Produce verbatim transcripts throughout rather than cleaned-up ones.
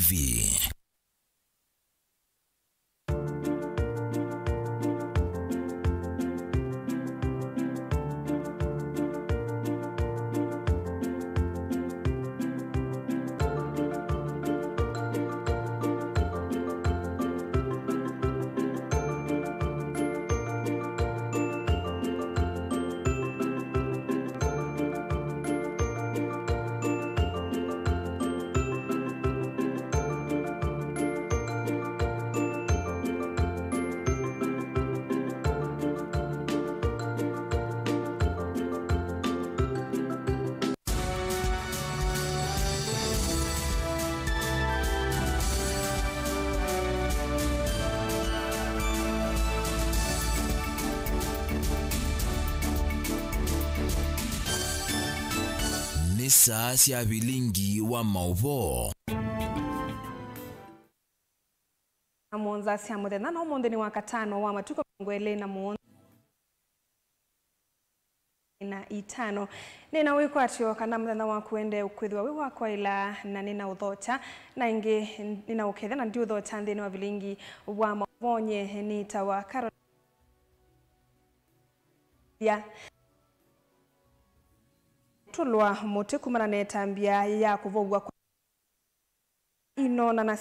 V. Nĩ saa sya vilingi wa maũvoo. Na mũonza sya mũthenya, na ũmũnthĩ nĩ Wakatano wa matukũ mĩongo ĩlĩ na mũonza na itano. Nĩ na wĩkwatyo kana mũthenya waku wende ũkwĩthĩwa wĩ wa kwaĩla, na nĩ na ũthokya, na ĩngĩ nĩ na ũkethya na ndiũthokya nthĩnĩ wa vilingi wa maũvoo. Nye nĩ ta wa Carol. Ya. Tũlwa mũtĩ kumana na ĩtambya ya kũvow'a kwa inoona na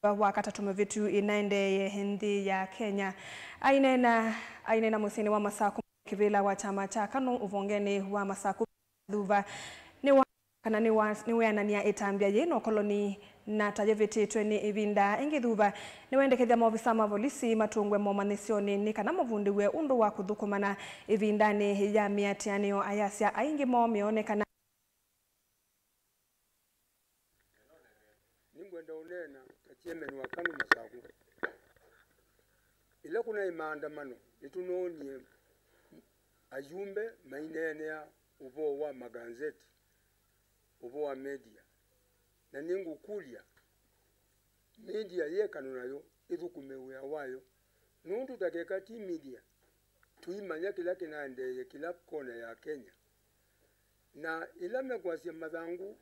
Wakatatũ mũvĩtu ĩnaendeeye nthĩ ya Kenya. Aineena, aineena mũsyĩnĩ wa Masaku, kĩvĩla wa kyama kya KANU ũvongenĩ wa Masaku, Thuva nĩwa kana nĩwa nĩweanany'a ĩtambya yĩĩ na ũkoloni na ta yĩvĩtĩtwe nĩ ĩvinda. Ĩngĩ Thuva nĩwendekethya maovisa ma volisi matũngwe momanyĩsyonĩ nĩ kana mavundĩw'e ũndũ wa kũthũkũmana ĩvindanĩ ya mĩatĩanĩo, ayasya aingĩ moo meonekana. Nĩngwenda ũneena ta chairman wa KANU Masaku. Ĩla kũnaĩ maandamano, nĩtũnoonie ayumbe maineenea ũvoo wa maganzeti, ũvoo wa media. Na nĩngũkũlya, media yĩ KANU nayo ĩthũkũme wĩa wayo, nũndũ ta keka ti media, tũimanya kĩla kĩnaendeeye kĩla kona ya Kenya. Na ĩla mekwasya mathangũ,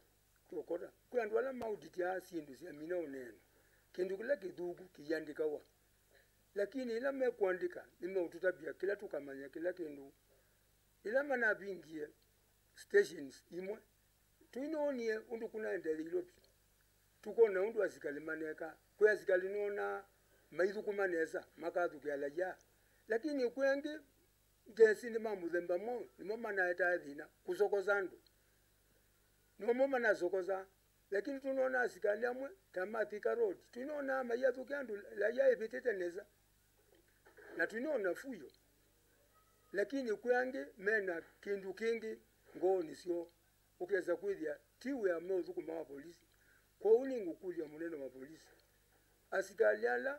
tũkota. Kwĩ andũ ala maũtityaa syĩndũ syamina ũneena, kĩndũ kĩla kĩthũku kĩiandĩkawa. Lakini ĩla mekũandĩka, nĩmeũtũtavya kĩla tũkamanya kĩla kĩndũ. Ĩla manavingie stations imwe, tũinoonie ũndũ kũnaendeea Nairobi. Tũkona ũndũ asikalĩ maneka. Kwĩ asikalĩ nonaa maithũkũma nesa, makathũkĩa laia. Lakini kwĩ angĩ, ngesĩ nĩ ma mũthemba mwaũ, nĩmo manaetae thĩna, kũsokosa andũ. Nĩmo manasokosaa. Lakini tũnona asikalĩ amwe, ta ma Thika Road, tũinonaa maiathũkĩa andũ laia ĩvĩtĩte nesa. Na tũinona fuyo. Lakini kwĩ angĩ mena kĩndũ kĩngĩ ngoonĩ syoo, ũkesa kwĩthĩa ti wĩa meũthũkũma wa polisi. Kwoou nĩngũkũlya mũnene wa polisi, asikalĩ ala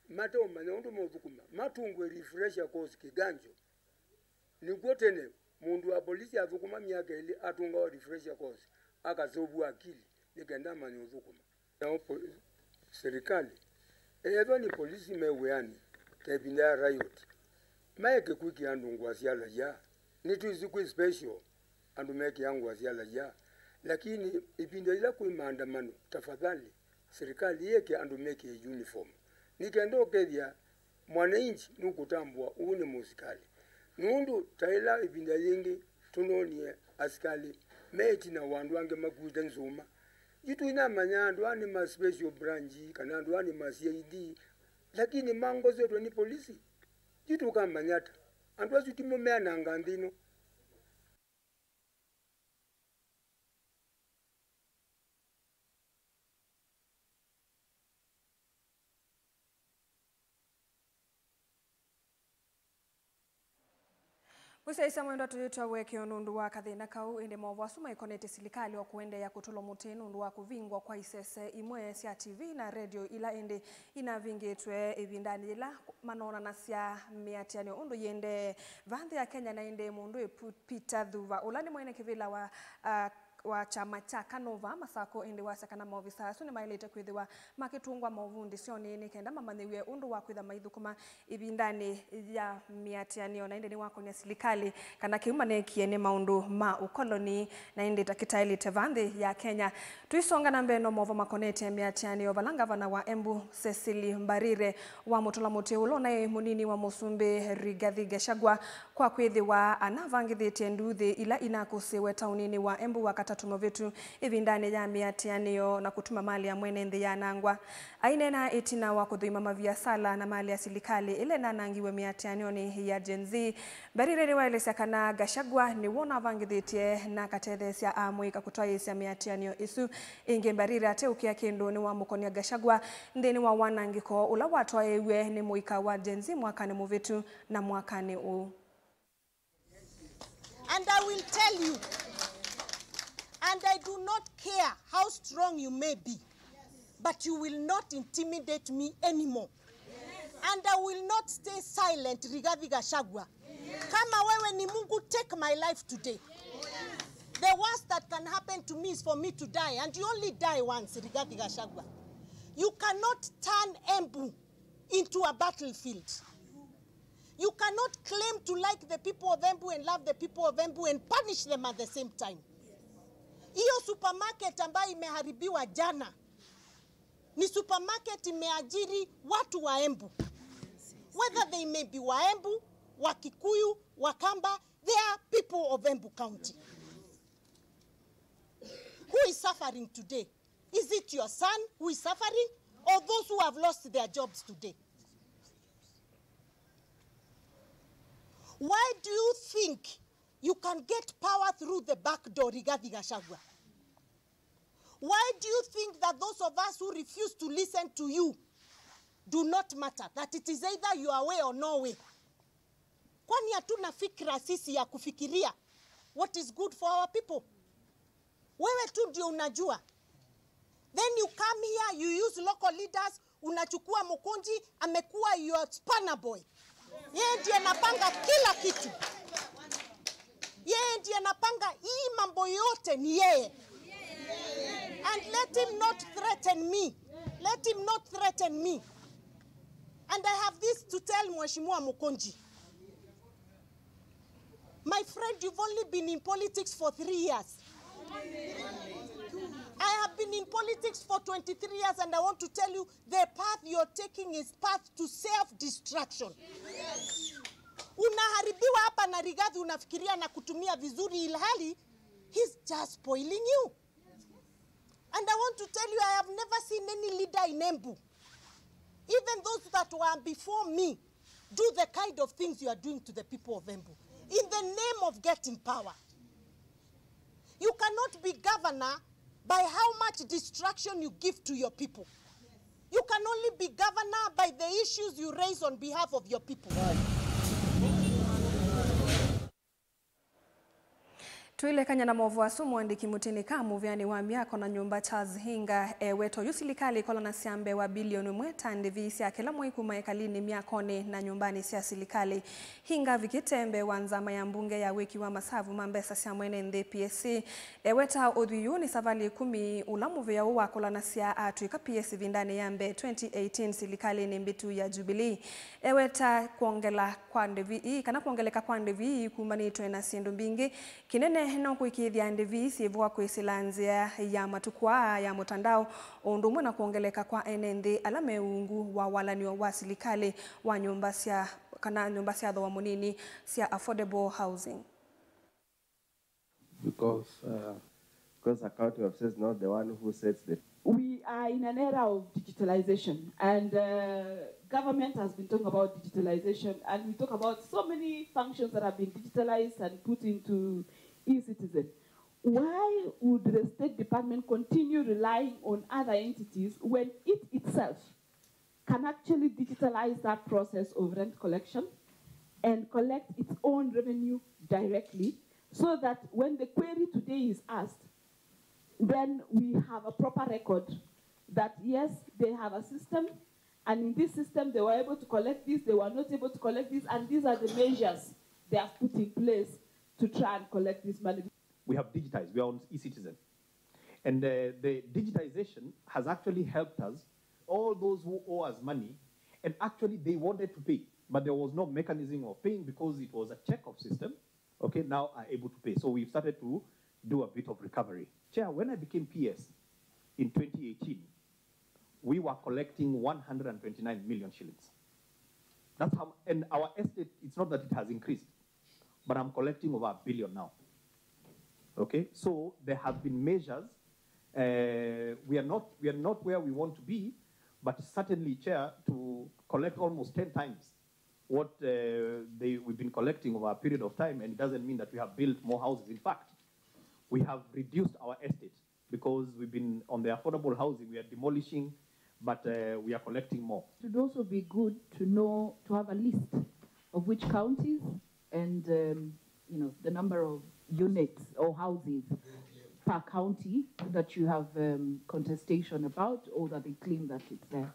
mateũmanya ũndũ meũthũkũma, matũngwe refresher course kĩganjo. Nĩkw'o tene, mũndũ wa polisi athũkũma myaka ĩlĩ atũngawa refresher course, akasovw'a akili, nĩ kenda amanye ũthũkũma. Nao po-, serikali, ethwa nĩ polisi me wĩanĩ, ta ĩvinda ya riot, maeke kwĩkĩa andũ ngũa sya laia. Nĩtwĩsĩ kwĩ special andũ mekĩaa ngũa sya laia, lakini ĩvinda yĩla kwĩ maandamano, tafadhali, serikali yĩeke andũ mekĩe uniform. Nĩ kenda ũkethĩa mwananchi nũkũtambũa ũũ nĩ mũsikalĩ. Nũndũ ta ĩla ĩvinda yĩngĩ tũnoonie asikalĩ me ĩtina wa andũ angĩ makuĩte nzũma. Yu tũinamanya andũ aa nĩ ma special branch kana andũ aa nĩ ma C I D, lakini mangosetwe nĩ polisi. Yu tũkamanya ata? Andũ asu timo meananga nthĩ ĩno. Mũsyaĩĩsya mwendwa, tũyĩtwa ũekeo nũndũ wa kathĩna kau, ĩndĩ maũvoo asu maĩkonetye silikalĩ o kũendeea kũtũlwa mũtĩ nũndũ wa kũvingwa kwa isese imwe sya T V na redio ila ĩndĩ inavingĩtwe ĩvindanĩ yĩla manoonanasya mĩatĩanĩo ũndũ yĩendee vaa nthĩ ya Kenya. Na ĩndĩ mũndũ ĩ Pu-, Peter Thuva, ũla nĩ mwene kĩvĩla wa, ah, wa kyama kya KANU vaa Masakũ, ĩndĩ wasya kana maovisa asu nĩmaĩlĩte kwĩthĩwa makĩtũngwa maũvundĩsyonĩ nĩ kenda mamanyĩw'e ũndũ wa kwĩtha maithũkũma ĩvindanĩ ya mĩatĩanĩo, na ĩndĩ nĩwakonya silikalĩ kana kĩu maneekie nĩ maũndũ ma ũkoloni, na ĩndĩ ta kĩtaĩlĩte vaa nthĩ ya Kenya. Tũisonga na mbee, no maũvoo makonetye mĩatĩanĩo vala ngavana wa Embu, Cecily Mbarire, wamũtũla mũtĩ ũla ũnaĩ mũnini wa mũsumbĩ Rigathi Gachagua kwa kwĩthĩwa anavangĩthĩtye nduuthĩ ila inakũsĩwe taũninĩ wa Embu Wakatatũ mũvĩtu ĩvindanĩ ya mĩatĩanĩo na kũtuma mali ya mwene nthĩ yanangwa. Aineena ĩtina wa kũthũima maviasala na mali ya silikalĩ ĩla ĩnanangiwe mĩatĩanĩonĩ ya Gen Z, Mbarire nĩwaelesya kana Gachagua nĩwe ũnavangĩthĩtye na akatetheesya amũika kũtwaĩĩsya mĩatĩanĩo ĩsu. Ĩngĩ, Mbarire ateũkĩa kĩndũ nĩwamũkonya Gachagua nthĩnĩ wa wanangĩko ũla watwaĩĩw'e nĩ mũika wa Gen Z mwakanĩ mũvĩtu na mwakanĩ ũũ. And I will tell you, and I do not care how strong you may be, but you will not intimidate me anymore. And I will not stay silent, Rigathi Gachagua. Kama wewe ni Mungu, take my life today. The worst that can happen to me is for me to die, and you only die once, Rigathi Gachagua. You cannot turn Embu into a battlefield. You cannot claim to like the people of Embu and love the people of Embu and punish them at the same time. Hiyo supermarket ambayo imeharibiwa jana ni supermarket imeajiri watu wa Embu. Whether they may be wa Embu, wa Kikuyu, wa Kamba, they are people of Embu County. Who is suffering today? Is it your son who is suffering, or those who have lost their jobs today? Why do you think you can get power through the back door, Rigathi Gachagua? Why do you think that those of us who refuse to listen to you do not matter, that it is either your way or no way? Kwani hatuna fikra sisi ya kufikiria what is good for our people? Wewe tu ndio unajua. Then you come here, you use local leaders, unachukua Mukunji, amekuwa your spanner boy. Yeye ndiye anapanga kila kitu. Yeye ndiye anapanga hii mambo yote, ni yeye. And let him not threaten me. Let him not threaten me. And I have this to tell Mheshimiwa Mukunji. My friend, you've only been in politics for three years. I have been in politics for twenty-three years, and I want to tell you, the path you're taking is path to self-destruction. Unaharibiwa hapa na Rigathi, unafikiria na kutumia vizuri, ilhali he's just spoiling you. And I want to tell you, I have never seen any leader in Embu, even those that were before me, do the kind of things you are doing to the people of Embu in the name of getting power. You cannot be governor by how much destruction you give to your people. You can only be governor by the issues you raise on behalf of your people. Twĩlekany'a na maũvoo asu, mũandĩki mũtĩnĩ ka mũvĩanĩ wa myako na nyũmba Charles Hinga eweta oyu silikalĩ ĩkolanasya mbee wa bilioni ũmwe ta ndĩvi sya kĩla mwei kuma ĩkalinĩ, myakonĩ na nyũmbanĩ sya silikalĩ. Hinga avikĩte mbee wa nzama ya mbunge ya wĩki wa masavu ma mbesa sya mwene nthĩ, P S C, eweta ũthwii ũũ nĩ savalĩ ĩkũmi ũla mũvĩa ũũ wakũlanasya atw'ĩka P S C ĩvindanĩ ya mbee twenty eighteen silikalĩnĩ mbĩtu ya Jubilee. Eweta kwongela kwa ndĩvi ii, kana kwongeleka kwa ndĩvi ii kumanĩtwe na syĩndũ mbingĩ. Kĩnene no kũĩkĩĩthya ndĩvi ii syĩvoa kwĩsĩla nzĩa ya matukũ aa ya mũtandao, o ũndũ ũmwe na kwongeleka kwa ene nthĩ ala me ungu wa walan'yo wa silikalĩ wa nyũmba sya, kana nyũmba sya thooa mũnini sya affordable housing. Because, uh, because a county officer is not the one who sets the We are in an era of digitalization, and, uh, government has been talking about digitalization, and we talk about so many functions that have been digitalized and put into e-citizen. Why would the State Department continue relying on other entities when it itself can actually digitalize that process of rent collection and collect its own revenue directly, so that when the query today is asked, then we have a proper record that, yes, they have a system, and in this system they were able to collect this, they were not able to collect this, and these are the measures they have put in place to try and collect this money. We have digitized, we are on e-citizen. And uh, the digitization has actually helped us, all those who owe us money, and actually they wanted to pay, but there was no mechanism of paying because it was a check-off system, okay, now are able to pay. So we've started to do a bit of recovery. Chair, when I became P S in twenty eighteen, we were collecting one hundred twenty-nine million shillings. That's how, and our estate, it's not that it has increased, but I'm collecting over a billion now. Okay, so there have been measures. Uh, we are not, we are not where we want to be, but certainly, Chair, to collect almost ten times what uh, they, we've been collecting over a period of time, and it doesn't mean that we have built more houses. In fact, we have reduced our estate because we've been on the affordable housing, we are demolishing, but uh, we are collecting more. It would also be good to know, to have a list of which counties and um, you know, the number of units or houses per county that you have um, contestation about, or that they claim that it's there.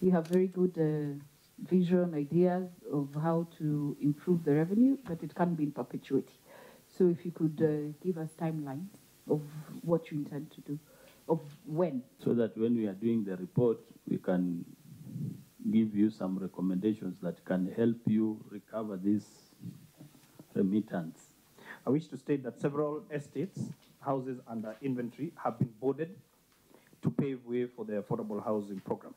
You have very good uh, vision, ideas of how to improve the revenue, but it can't be in perpetuity. So if you could uh, give us timelines of what you intend to do, of when. So that when we are doing the report, we can give you some recommendations that can help you recover this remittance. I wish to state that several estates, houses under inventory, have been boarded to pave way for the affordable housing program.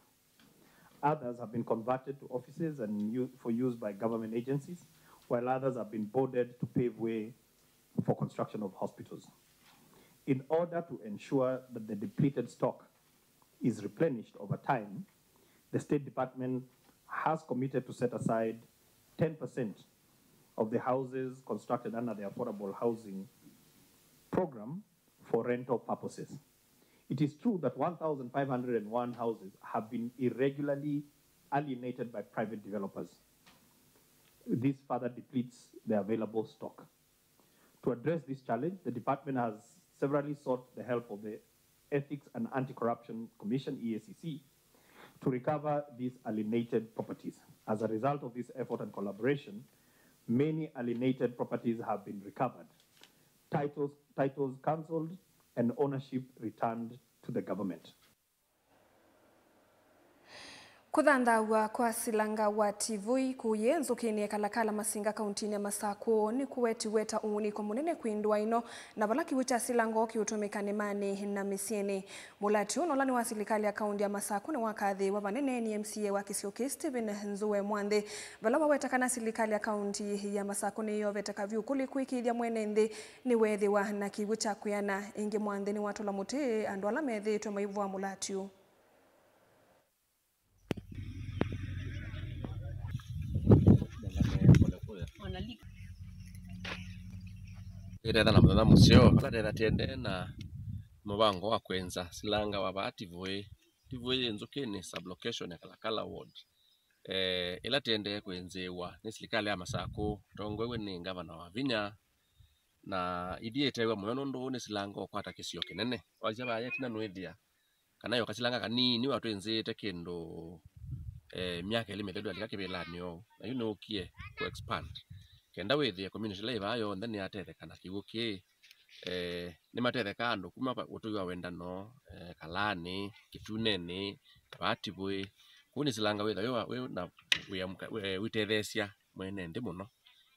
Others have been converted to offices and u- for use by government agencies, while others have been boarded to pave way for construction of hospitals. In order to ensure that the depleted stock is replenished over time, the State Department has committed to set aside ten percent of the houses constructed under the affordable housing program for rental purposes. It is true that one thousand five hundred and one houses have been irregularly alienated by private developers. This further depletes the available stock. To address this challenge, the department has severally sought the help of the Ethics and Anti-Corruption Commission, E A C C, to recover these alienated properties. As a result of this effort and collaboration, many alienated properties have been recovered, titles, titles cancelled, and ownership returned to the government. Kũthanthaw'a kwa silanga wa Tivui kũyĩ nzũkĩnĩ ya Kalakala Masinga kauntinĩ ya Masakũ nĩkũwetiwe ta ũunĩko mũnene kwĩ ndũa ĩno, na vala kĩw'ũ kya silanga ũũ kĩũtũmĩka nĩmanĩ na mĩsyĩnĩ. Mũlatyo ũũ nĩ ũla nĩ wa silikalĩ ya kaunti ya Masakũ nĩwakathĩĩwa vanene nĩ M C A wa kĩsio kĩĩ Stephen Nzue Mwanthi, vala waweta kana silikalĩ ya kaunti ya Masakũ nĩyoveteka vyũ kũlĩ kũĩkĩĩthya mwene nthĩ nĩweethĩwa na kĩw'ũ kya kwĩana. Ĩngĩ Mwanthi nĩwatũla mũtĩ andũ ala methĩĩtwe maivũa mũlatyo ũũ. Ĩtetha na mũthenya mũseo, ala tetha tĩendee na mũvango wa kwenza silanga wa vaa Tivũĩ. Tivũĩ yĩ nzũkĩnĩ, sub-location ya Kalakala Ward. Eh, ĩla tĩendee kwenzĩĩwa nĩ silikalĩ ya Masakũ, ĩtongoew'e nĩ ngavana Wavinya, na ithyĩ ĩteew'a mũyo nũndũ ũũ nĩ silanga ũkwata kĩsio kĩnene. Wasya vaya ĩtina nũĩthĩa kana yo kasilanga kanini watwĩnzĩĩte kĩndũ, eh, myaka ĩlĩ mĩthelu alika kĩvĩlanĩ ũũ, na yu nĩũkie kũ expand kenda wĩthĩe community ĩla ĩ vaa yonthe nĩyatetheka na kĩw'ũ kĩĩ. Eh, nĩmatethekaa andũ kuma va- ũtũi wa Wendano, eh, Kalanĩ, Kĩtunenĩ, vaa Tivũĩ. Kũu nĩ silanga wĩtha wĩ wa- wĩ na wĩa mũka- wĩ- wĩtetheesya mwene nthĩ mũno.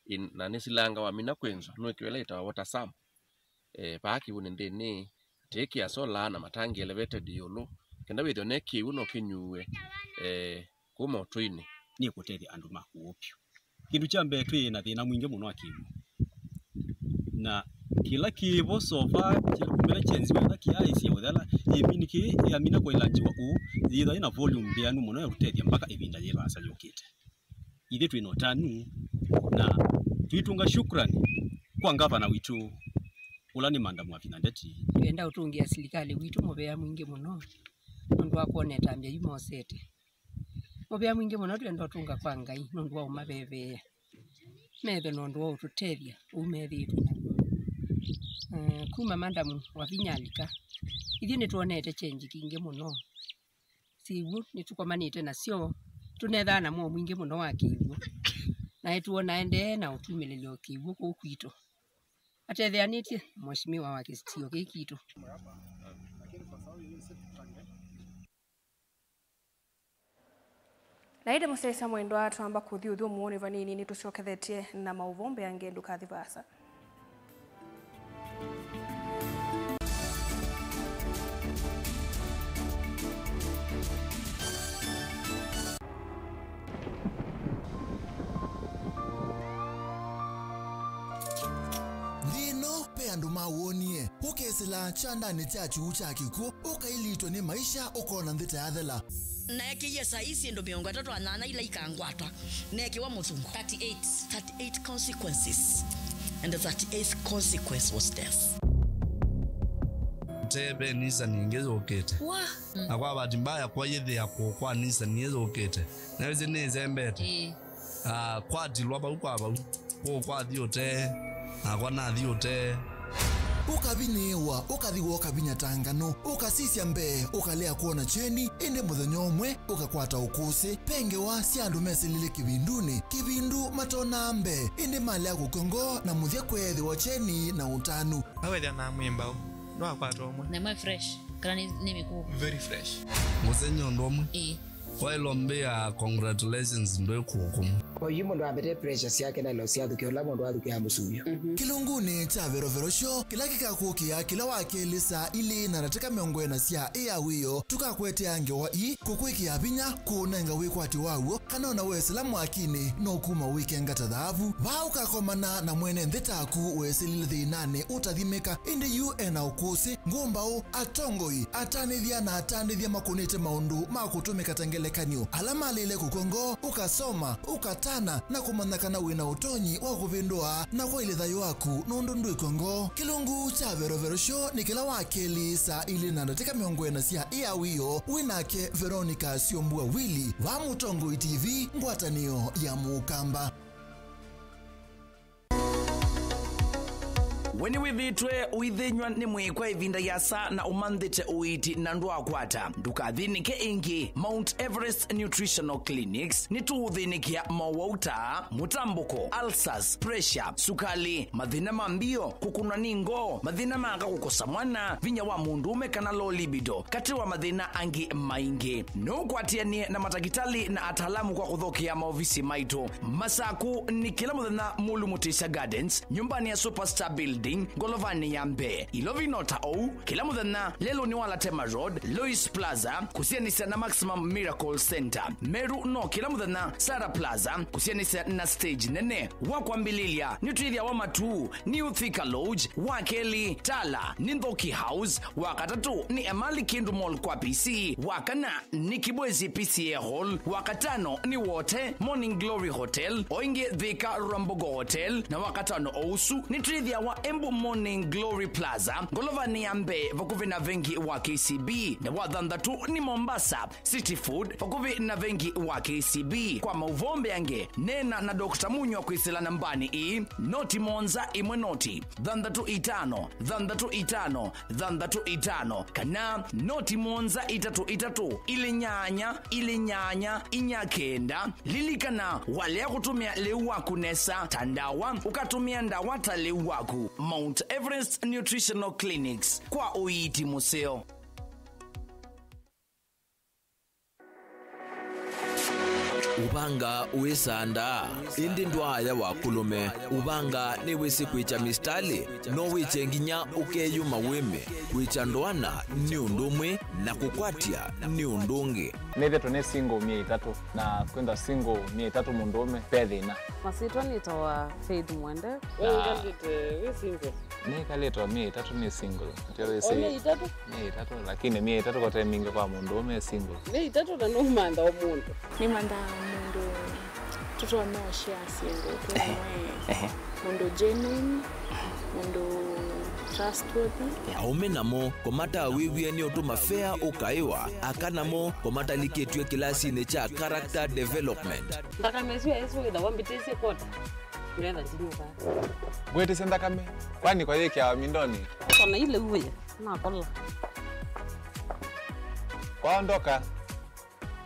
In- na nĩ silanga wamina kwĩnzwa nũĩkĩwe ĩla yĩtawa water sump. Eh, vaa kĩw'ũnĩ nthĩnĩ, tĩĩkĩa sola na matangi elevated ĩũlũ, kenda wĩthĩwe ne kĩw'ũ no kĩnyuwe, eh, kuma ũtũinĩ. Nĩ kũtethya andũ ma kũũ vyũ. Kĩndũ kya mbee, twĩ na thĩna mwingĩ mũno wa kĩw'ũ, na kĩla kĩvo so far, kĩla kumĩla kyenziwe ĩla kĩaĩsye ũthela, ĩmini kĩĩ yamina kwaĩlanziwa ũũ, yĩtha yĩna volume mbĩanu mũno ya kũtethya mpaka ĩvinda yĩ vaasa yũkĩte. Ithyĩ twĩ na ũtanu na tũitũnga shukrani kwa ngavana witũ, ũla nĩ Madam Wavinya Ndeti. Twĩenda ũtũngĩa silikalĩ witũ mũvea mwingĩ mũno nũndũ wa kwona ĩtambya yu mosete. Mũvea mwingĩ mũno twĩenda ũtũnga kwa Ngai nũndũ wa ũmaveveea. Methe na ũndũ wa ũtũtethya ũu methĩĩtwe naw'o. Eh, kuma Madam Wavinya alika, ithyĩ nĩtwonete kyenji kingĩ mũno. Syĩw'ũ nĩtũkomanĩte nasyo, tũnethaa na mwoo mwingĩ mũno wa kĩw'ũ, na nĩtwona endee na ũtumĩlĩlyo kĩw'ũ kũu kwitũ. Atetheanĩtye mheshimiwa wa kĩsio kĩĩ kitũ. Na ĩndĩ mũsyaĩĩsya mwendwa, twamba kũthi ũthyũmũonĩ vanini, nĩtũsyokethetye na maũvoo mbeange, ndũkathi vaasa. Nthĩ ĩno, ve andũ mawonie. Ũkesĩla kyandanĩ kya kyuu kya kĩkw'ũ, ũkailitwe nĩ maisha, ũkona nthĩ ta yathela. Naekĩie saa ii syĩndũ mĩongo ĩtatũ na nyanya ila ikangwata. Neekĩwa mũthungo. Thirty-eight. Thirty-eight consequences. And the thirty-eighth consequence was death. Te ve nisani ĩngĩ yũkĩte. Wa. Na kwa bahati mbaya, kwa yĩthĩa kũũ kwa nisani ĩĩ yũkĩte. Na wĩsĩ nĩĩsembete. Ĩĩ. Ah, kwatilwa vau kwa vau. Kũũ kwathi ũtee, nakwa nathi ũtee. Ũkavinyĩĩwa, ũkathi woka vinya ta nganũ, ũkasisya mbee, ũkalea kwona kyeni, ĩndĩ mũthenya ũmwe ũkakwata ũkũsĩ. Ve ngewa sya andũ mesĩlile kĩvindunĩ, kĩvindu matonaa mbee, ĩndĩ malea kũkw'a ngoo na mũthya kweethĩwa kyeni na ũtanu. Awethĩa na mwĩmbaũ, ndwakwata ũmwe. Na ĩmwe fresh, kana nĩ, nĩ mĩkũũ? Very fresh. Mũsenye ũndũ ũmwe. Ĩĩ. Waĩlwa mbĩa congratulations ndwĩ kũkũmũ. Oyu mũndũ ambete pressure syake na ilo syathukĩa ũla mũndũ athukĩa mũsuvyo. Kĩlungunĩ kya Verovero Show, kĩla kĩkakũkĩa kĩla wa kelĩ saa ilĩ na ndatĩka mĩongo ĩna sya ĩ ya wĩoo, tũkakwetea ngewa ii kũkwĩkĩa vinya, kũũnenga wĩkwatyo waw'o, kana ona wesĩla mwakinĩ no kuma wĩkenga ta thaavu. Vaa ũkakomana na mwene nthĩ taku wesĩlile thĩnanĩ ũtathimĩka, ĩndĩ yu ena ũkũsĩ, ngũmbaũ, atongoi, atanĩthya na atandĩthya makũnĩte maũndũ ma kũtũmĩka ta ngelekany'o, ala malĩle kũkw'a ngoo, ũkasoma, ũkatana, na kũmanya kana wĩ na ũtonyi wa kũvĩndũa na kwaĩlya thayũ waku nũndũ ndwĩkw'a ngoo. Kĩlungu kya Verovero Show nĩ kĩla wa kelĩ saa ilĩ na ndatĩka mĩongo ĩna sya ĩ ya wĩoo, wĩ nake Veronica Syombua Willy, va Mũtongoi T V, ngwatanĩo ya Mũkamba. We nĩwĩthĩĩtwe ũithĩnyw'a nĩ mwĩĩ kwa ĩvinda yĩasa na ũmanthĩte ũiiti na ndwakwata? Ndũkathĩnĩke ĩngĩ. Mount Everest Nutritional Clinics nĩtũũthĩnĩkĩa mowau ta mũtambũko, ulcers, pressure, sukali, mathĩna ma mbio, kũkũnwa nĩ ngoo, mathĩna ma aka kũkosa mwana, vinya wa mũndũũme kana low libido, katĩ wa mathĩna angĩ maingĩ. No ũkwatĩanĩe na matakĩtalĩ na ataalamu kwa kũthokea maovisi maitũ. Masaku nĩ kĩla mũthenya Mulu Mutisya Gardens, nyũmbanĩ ya Superstar Building, ngolovanĩ ya mbee. Ilovi no ta ũu, kĩla mũthenya lelũnĩ wa Latema Road, Lois Plaza, kũsianĩsya na Maximum Miracle Center. Meru no kĩla mũthenya Sara Plaza, kũsianĩsya na stage nene. Wa kwambĩlĩlya, nĩtwĩthĩawa Matuu, New Thika Lodge, wa kelĩ Tala nĩ Nthoki House, wa katatũ nĩ Emali Kindu Mall kwa P C, wa kana nĩ Kibwezi P C A Hall, wa katano nĩ Wote Morning Glory Hotel, o ĩngĩ Thika Rwambogo Hotel, na wa katano o ũsu nĩtwĩthĩawa Embu Morning Glory Plaza, ngolovanĩ ya mbee vakuvĩ na vengi wa K C B, na wa thanthatũ nĩ Mombasa City Food, vakuvĩ na vengi wa K C B. Kwa maũvoo mbeange, neena na Doctor Munywa kwĩsĩla nambanĩ ĩĩ, noti mũonza ĩmwe noti, thanthatũ itano, thanthatũ itano, thanthatũ itano, kana noti mũonza itatũ itatũ, ilĩ nyanya, ilĩ nyanya, inya kenda. Lilikana, walea kũtũmĩa lĩu waku nesa ta ndawa, ũkatũmĩa ndawa ta lĩu waku. Mount Everest Nutritional Clinics, kwa ũiiti mũseo. Ũvanga wĩsandaa, ĩndĩ ndwaaya wa kũlũme. Ũvanga nĩwĩsĩ kwĩkya mĩsitalĩ, no wĩkye nginya ũkeyũma wĩme. Kwĩkya ndoana nĩ ũndũ ũmwe, na kũkwatya nĩ ũndũ ũngĩ. Nĩthĩtwe nĩ single myei ĩtatũ, na kwĩntha single myei ĩtatũ mũndũũme, ve thĩna. Masyĩtwa nĩtawa Faith Mwende. We wĩkalĩte wĩ single? Nĩkalĩte o myei ĩtatũ nĩ single. Ndio wĩsĩ. O myei ĩtatũ? Myei ĩtatũ, lakini myei ĩtatũ kote mingĩ kwa mũndũũme e single. Myei ĩtatũ na nũmantha o mũndũ. Nĩmanthaa mũndũ tũtonya ũshare syĩndũ twĩ hamwe. Ehe. Mũndũ genuine, mũndũ trustworthy. Aũme namo, kũmatawĩw'e nĩ ũtũ mafea ũkaĩwa, aka namo, kũmatalikĩtw'e kĩlasinĩ kya character development. Nthakame ĩsu yaĩsĩ wĩthawa mbĩtĩsye kota. Ngetha ndinyuka. Ngwĩtĩsye nthakame, kwani kwa yĩkĩawa mindoni? Kona ile uwe, nakola. Kwaondoka,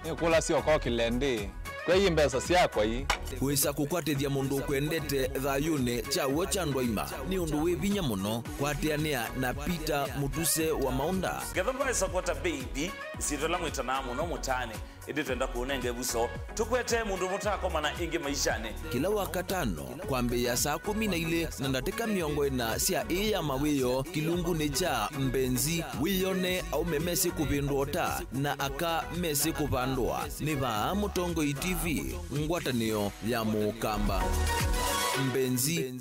nĩkũlasya ũkokĩle ndĩ. Kwei mbesa syakwa ii. Wĩsa kũkwatĩthya mũndũ ũkwendete thayũnĩ kya w'o kya ndwaima nĩ ũndũ wĩ vinya mũno. Kwatĩanĩa na Peter Mũtuse wa Maũnda. Ngetha ndwaĩsa kwata mbeithi, ĩsyĩtwa ĩla mwĩtanaa mũno mũtaanĩ, ĩndĩ twenda kũũnenga ĩvuso. Tũkwete mũndũ mũtaakomana ĩngĩ maishanĩ. Kĩla Wakatano, kwambĩĩa saa kũmi na ilĩ na ndatĩka mĩongo ĩna sya ĩĩ ya mawĩoo kĩlungunĩ kya Mbenzi, wĩyone aũme mesĩ kũvĩndũa ũta na aka mesĩ kũvandũa. Nĩ vaa Mũtongoi T V, ngwatanĩo ya Mũkamba. Mbenzi.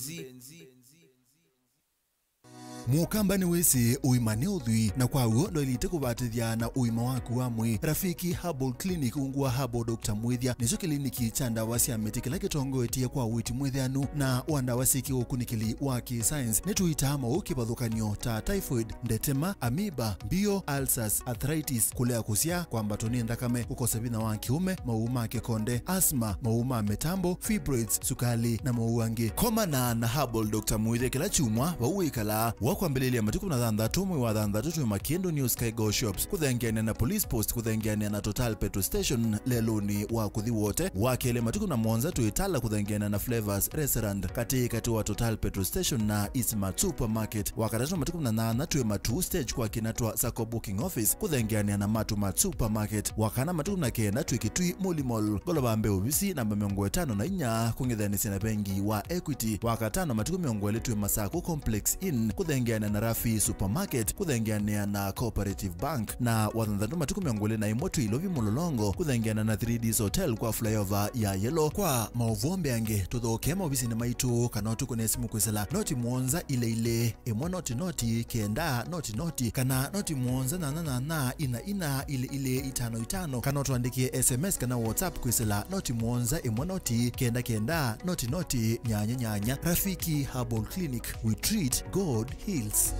Mũkamba nĩwĩsĩ ũima nĩ ũthwii, na kwa w'o ndwaĩlĩte kũvatĩthya na ũima waku wa mwĩĩ. Rafiki Herbal Clinic ungu wa Herbal Doctor Mwĩthya nĩkyo kĩliniki kya ndawa sya mĩtĩ kĩla kĩtongoetye kwa ũiiti mwĩthĩanu na wa ndawa syĩ kĩũkunĩkĩli wa kĩ-science. Nĩtũitaa maũũ kĩvathũkany'o ta typhoid, ndetema, amoeba, mbio, ulcers, arthritis, kũlea kũsyaa, kwambatwa nĩ nthakame, kũkosa vinya wa kĩũme, maũũ ma kĩkonde, asthma, maũũ ma mĩtambo, fibroids, sukalĩ, na maũũ angĩ. Komana na Herbal Doctor Mwĩthya kĩla kyumwa vau wĩkalaa. Wa kwambĩlĩlya matukũ na thanthatũ mwei wa thanthatũ twĩ Makĩndũ New Sky Go Shops, kũthengeanĩa na Police Post, kũthengeanĩa na Total Petrol Station lelũnĩ wa kũthi Wote. Wa kelĩ matukũ na mũonza twĩ Tala, kũthengeanĩa na Flavors Restaurant, katĩ katĩ wa Total Petrol Station na Eastmart Supermarket. Wa katatũ matukũ na nyanya twĩ Matuu Stage kwa kĩna twa Sacco Booking Office, kũthengeanĩa na Matuu Mart Supermarket. Wa kana matukũ na kenda twĩ Kitui Muli Mall, ngolova mbee ovisi namba mĩongo ĩtano na inya, kũng'ethanĩsya na vengi wa Equity. Wa katano matukũ mĩongo ĩlĩ twĩ Masaku Complex Inn, kũthengeanĩa na Rafi Supermarket, kũthengeanĩa na Cooperative Bank. Na wa thanthatũ matukũ mĩongo ĩlĩ na ĩmwe twĩ Ilovi Mũlolongo, kũthengeanĩa na three Ds Hotel kwa flyover ya Yellow. Kwa maũvoo mbeange, tũthokee maovisinĩ maitũ kana ũtũkũne simũ kwĩsĩla noti mũonza ilĩ ilĩ ĩmwe noti noti kenda noti noti, kana noti mũonza nyanya nyanya ina ina ilĩ ilĩ itano itano, kana ũtũandĩkĩe S M S kana WhatsApp kwĩsĩla noti mũonza ĩmwe noti kenda kenda noti noti nyanya nyanya. Rafiki Herbal Clinic, we treat, God heals.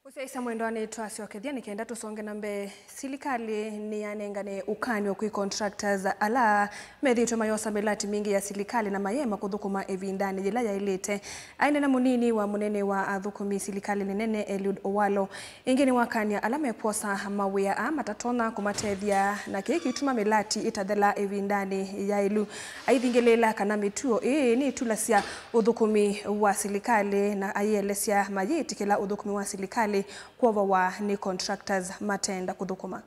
Ũsyaĩĩsya mwendwa nĩtwasyokethya nĩ kenda tũsonge na mbee. Silikalĩ nĩyanengane ũkany'o kwĩ contractors ala methĩĩtwe mayosa mĩlati mingĩ ya silikalĩ na mayema kũthũkũma ĩvindanĩ yĩla yaĩlĩte. Aineena mũnini wa mũnene wa athũkũmi silikalĩnĩ nene Eliud Owalo, ĩngĩ nĩwakany'a ala mekwosa mawĩa aa matatonya kũmatethya, na kĩĩ kĩituma mĩlati ĩtathela ĩvindanĩ yaĩlu. Aithingĩlĩĩla kana mĩtuo ĩĩ nĩĩtulasya ũthũkũmi wa silikalĩ, na ayĩelesya mayĩtĩkĩla ũthũkũmi wa silikalĩ kwovawa nĩ contractors matenda kũthũkũma.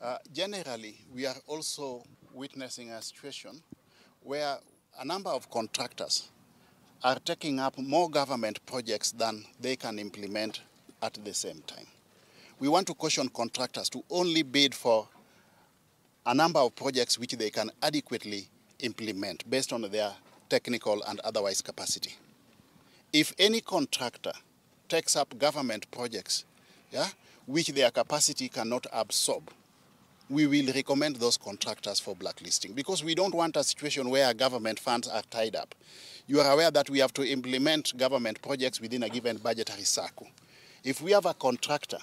Uh, generally, we are also witnessing a situation where a number of contractors are taking up more government projects than they can implement at the same time. We want to caution contractors to only bid for a number of projects which they can adequately implement based on their technical and otherwise capacity. If any contractor takes up government projects, yeah, which their capacity cannot absorb, we will recommend those contractors for blacklisting, because we don't want a situation where government funds are tied up. You are aware that we have to implement government projects within a given budgetary cycle. If we have a contractor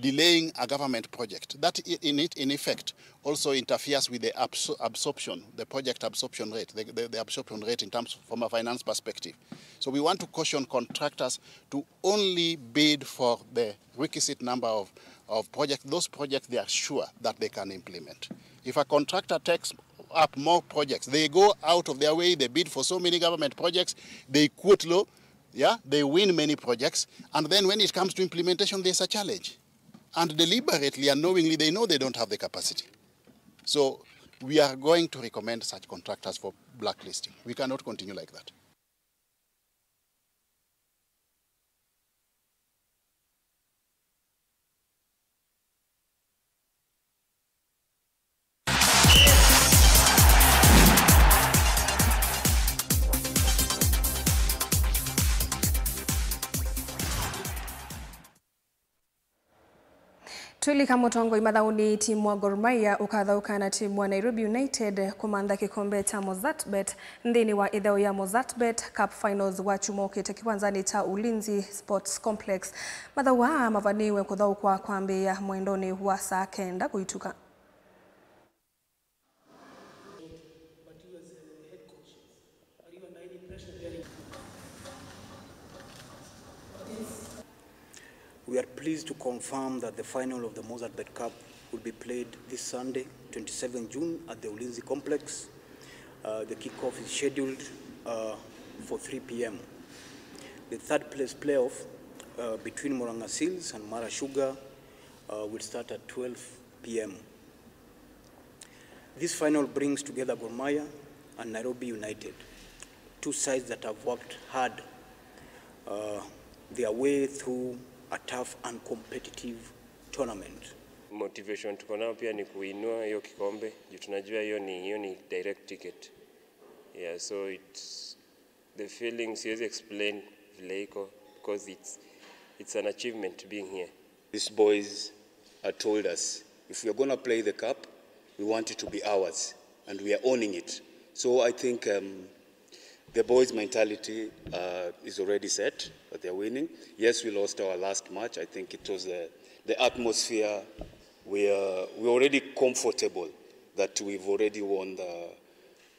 delaying a government project, that i-, in it, in effect, also interferes with the absor-, absorption, the project absorption rate, the, the, the absorption rate in terms from a finance perspective. So we want to caution contractors to only bid for the requisite number of, of projects, those projects they are sure that they can implement. If a contractor takes up more projects, they go out of their way, they bid for so many government projects, they quote low, yeah, they win many projects, and then when it comes to implementation, there's a challenge. And deliberately and knowingly, they know they don't have the capacity. So we are going to recommend such contractors for blacklisting. We cannot continue like that. Twĩlika mũtongoi mathaũnĩ, timu wa Gor Mahia ũkathaũka na timu wa Nairobi United kũmantha kĩkombe kya Mozzartbet nthĩnĩ wa ĩtheo ya Mozzartbet Cup Finals wa kyumwa ũkĩte kĩwanzanĩ kya Ulinzi Sports Complex. Mathaũ aa mavanĩĩwe kũthaũkwa kwambĩĩa mwendonĩ wa saa kenda kũituka. But you as a head coach, are you under any pressure bearing? We are pleased to confirm that the final of the Mozartbet Cup will be played this Sunday, twenty-seventh June, at the Ulinzi Complex. Uh, the kickoff is scheduled uh, for three p m. The third place playoff uh, between Murang'a Seals and Mara Sugar uh, will start at twelve p m. This final brings together Gor Mahia and Nairobi United, two sides that have worked hard uh, their way through a tough and competitive tournament. Motivation tuko nayo pia ni kuinua hiyo kikombe juu tunajua hiyo ni, hiyo ni direct ticket. Yeah, so it's the feeling siwezi explain vile iko because it's, it's an achievement being here. These boys had told us, if we are gonna play the cup, we want it to be ours, and we are owning it. So I think um, the boys' mentality uh, is already set, that they're winning. Yes, we lost our last match. I think it was the, the atmosphere. We are, we're already comfortable that we've already won the,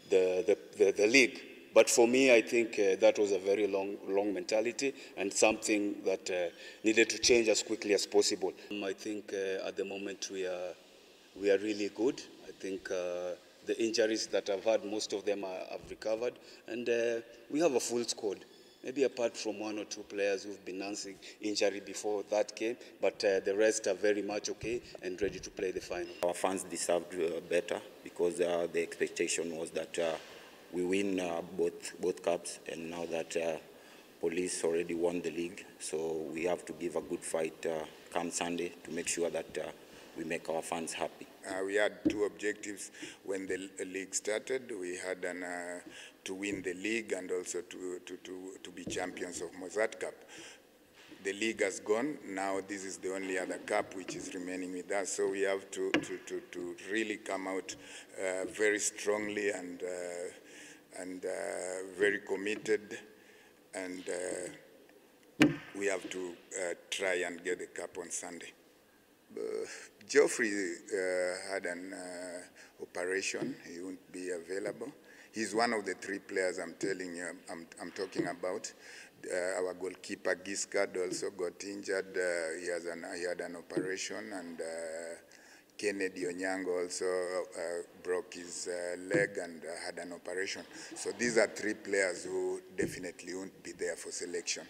the, the, the, the league. But for me, I think uh, that was a very long, long mentality and something that uh, needed to change as quickly as possible. Um, I think uh, at the moment we are, we are really good. I think uh, the injuries that I've had, most of them are, have recovered, and uh, we have a full squad. Maybe apart from one or two players who've been nursing injury before that game, but uh, the rest are very much okay and ready to play the final. Our fans deserved uh, better because uh, the expectation was that uh, we win uh, both both cups, and now that uh, Police already won the league, so we have to give a good fight uh, come Sunday to make sure that uh, we make our fans happy. Uh, we had two objectives when the l- league started. We had an, uh, to win the league and also to, to, to, to be champions of Mozart Cup. The league has gone. Now this is the only other cup which is remaining with us. So we have to, to, to, to really come out uh, very strongly and, uh, and uh, very committed. And uh, we have to uh, try and get the cup on Sunday. Uh, Geoffrey uh, had an uh, operation. He won't be available. He's one of the three players I'm telling you, I'm, I'm talking about. Uh, our goalkeeper Giscard also got injured. Uh, he has an he had an operation, and uh, Kennedy Onyango also uh, broke his uh, leg and uh, had an operation. So these are three players who definitely won't be there for selection.